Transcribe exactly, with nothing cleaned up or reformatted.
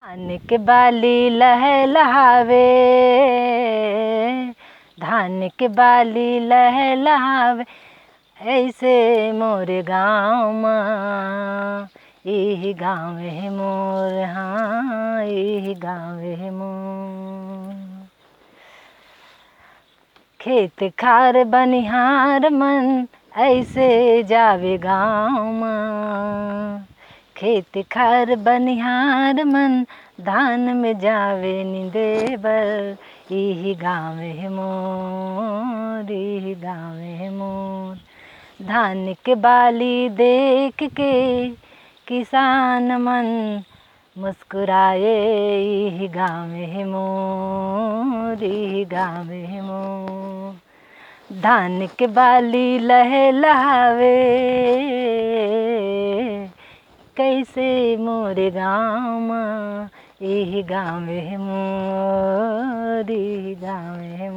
धान के बाली लहलहावे, धान के बाली लहलहावे, ऐसे मोर गाँव मा, इही गाँव हे मोर, हाँ, इही गाँव हे मोर। खेत खार बनिहार मन ऐसे जावे गाँव मा, खेत खार बनिहार मन धान में जावे निंदे बर, इही गाँव हे मोर, इही गाँव हे मोर। धान के बाली देख के किसान मन मुस्कुराए, इही गाँव हे मोर, इही गाँव हे मोर। धान के बाली लहलहावे, कैसे मोर गाँव मा, इही गाँव हे मोर, इही गाँव हे मोर।